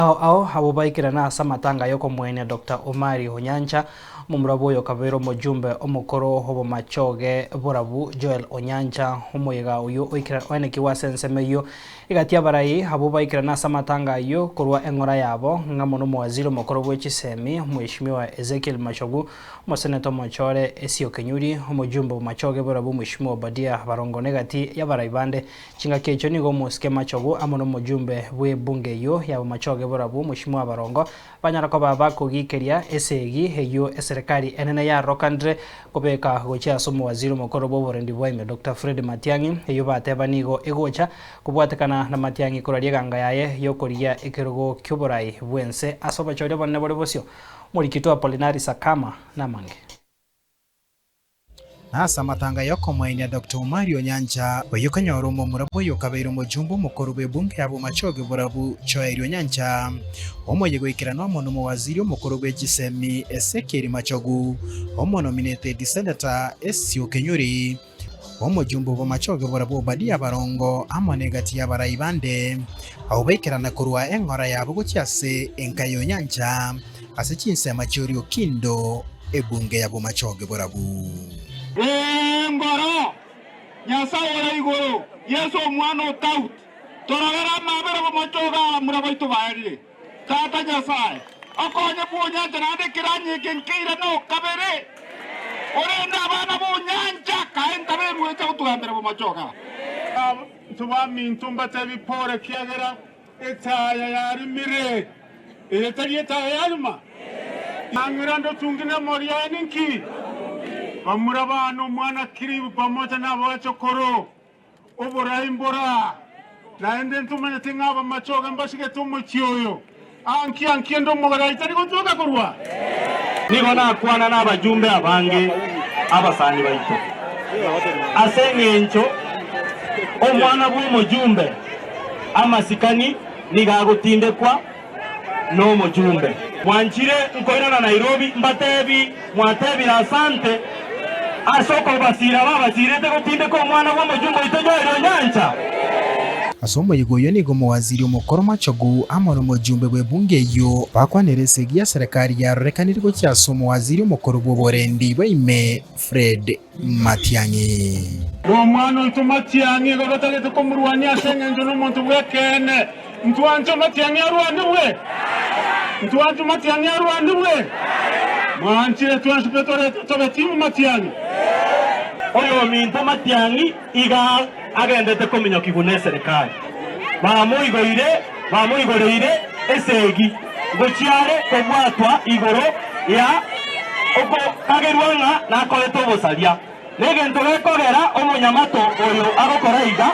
Ao ao abwo baikerana ase amatanga y'okomoenia Doctor Omari Onyancha, omomura bw'oyo okabeire omojumbe omokoro obomachoge borabu Joel Onyancha. Omoyega oyio oikera oenekigwe ase ensemo eyio egati y'abarai abwo baikerana ase amatanga ayio korwa eng'ora yabo ng'amo nomowaziri omokoro bwe chisemi Mheshimiwa Ezekiel Machogu, Omoseneta omochore Esio Kenyuri, omojumbe obomachoge borabu Mheshimiwa Obadia Barongo na egati y'abarai bande. Chingaki echio nigo omosike Machogu amo nomojumbe bw'ebunge eyio y'abamachoge borabwo Mweshimiwa Barongo banyara koba bakogikeria esegi eyio eserekari enene yarokanire kobeka gochia ase omowaziri omokoro bw'oborendi bwa ime Doctor Fred Matiang'i eyio bateba nigo egocha kobwatekana na Matiang'i koraria eganga yaye yokorigia ekerogo ki'oborai bw'ense ase obochori obonene bore bosio. Omorikito Apolinari Sakama namange. Na ase amatanga y'okomoenia Doctor Omari Onyancha, oyio konyora omomura bw'oyo okabeire omojumbe omokoro bw'ebunge ya Bomachoge Borabu Joel Onyancha, omoyia goikeranu amo nomowaziri omokoro bwe chisemi Ezekiel Machogu, omonominated senator Esio Kenyuri, omojumbe o Bomachoge Borabu Obadia Barongo amo negati y'abarai bande, abwo baikerana korwa eng'ora yabo gochia ase enka y'Onyancha. Ase chinsemo chi'Oriokindo, ebunge ya Bomachoge borabu. Engoro, Nyasae ore igoro, Yeso omwana o Daudi, tororere amabera bomachoge abamura baito baerire. Tata Nyasae, okonye bw'onyancha naende ekeranyo eke nkeirane okabere, orende abana b'onyancha, kae ntabe eruecha gotugambera bomachoge aba. Abanto baminto mbatebi pore, ekiagera etaya yarimire. Eye tari etaya yarima? Nang'ira ndotungi nemori yaye ninki? Bamura baane omwana Kiribu pamoja nabachokoro, oborai mbora. Naende ntomanyete ng'a abamachoge mbasigete omochie oyo. Anki anki ende omogarai tari gotoka korwa? Nigo nakwana nabajumbe abange abasani baito, ase engencho omwana bw'omojumbe amasikani nigo agotindekwa nomojumbe. Mwanchire nkoirana Nairobi mbatebi mwatebire asante ase okobasiira babasiirete gotindeka omwana bw'omojumbe oito Joel Onyancha. Ase omoyega oyio nigo omowaziri omokoro Machogu amo nomojumbe bw'ebunge eyio bakwanire esegi ya serekari yarorekanire gochia ase omowaziri omokoro bw'oborendi bwa ime Fred Matiang'i. Nomwana oito Matiang'i igo batagete komorwania ase engencho nomonto bw'ekeene. Ntwanche Matiang'i arwanigwe? Ntwanche Matiang'i arwanigwe? Mwanchire twensi pi tore tobe team Matiang'i? Oyominto Matiang'i iga agendete kominyokigwa neserikari. Bamoigoire bamoigoreire esegi ngochia are kobwatwa igoro ya okokagerwa ng'a nakorete obosaria. Negento gekogera omonyamato oyo agokora iga,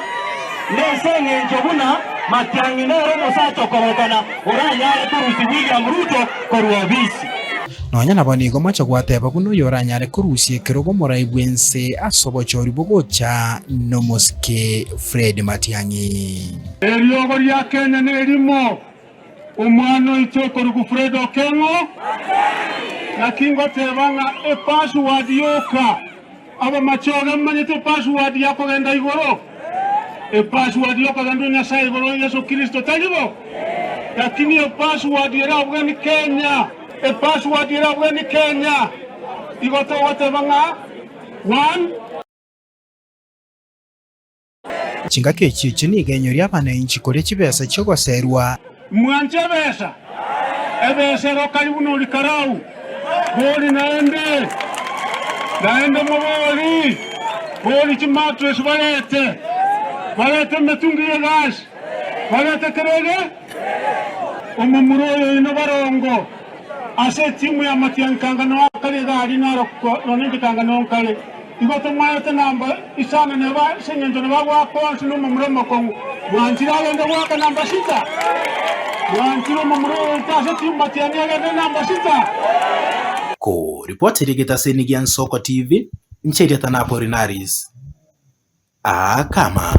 nese engencho buna Matiang'i nere omosacha okorokana oranyare korusia William Ruto korwa obisi. Nonya nabo nigo moche gwateba buna oyo oranyare korusia ekerogo omorai bw'ense ase obochori bogocha nomosike Fred Matiang'i. Eriogo ria Kenya nerimo, Omwana oito okorokwa Fred Okeng'o, naki ngoteba ng'a epassword yoka, abamachoge mmanyete epassword ya kogenda igoro? Epassword yokogenda o Nyasae igoro Yeso Kristo, tari bo? Lakini epassword erabwene Kenya, epassword erabwene Kenya, igo togoteba ng'a one. Chingaki echi echio nigo enyoria abananchi koria chibesa chi'ogoserwa. Mwanche ebesa, ebesa ero karibu norikarau, bori naende, naende mobori, bori chimattress barete, barete emetungi y'egas, barete kerege, omomura oyo oino barongo ase etimu ya Matiang'i nao akare iga aria naro nonya inche kanga nao nkare. Igo tomaete namba isano neba ase engencho nabo agoaka onsi nomomura omokong'u. Bwanchire agende goaka namba sita? Bwanchire omomura oyo oito ase etimu Matiang'i agende namba sita? Koripoti rigetaseni gia Nsoko TV, inche erieta na Apolinaris Akama.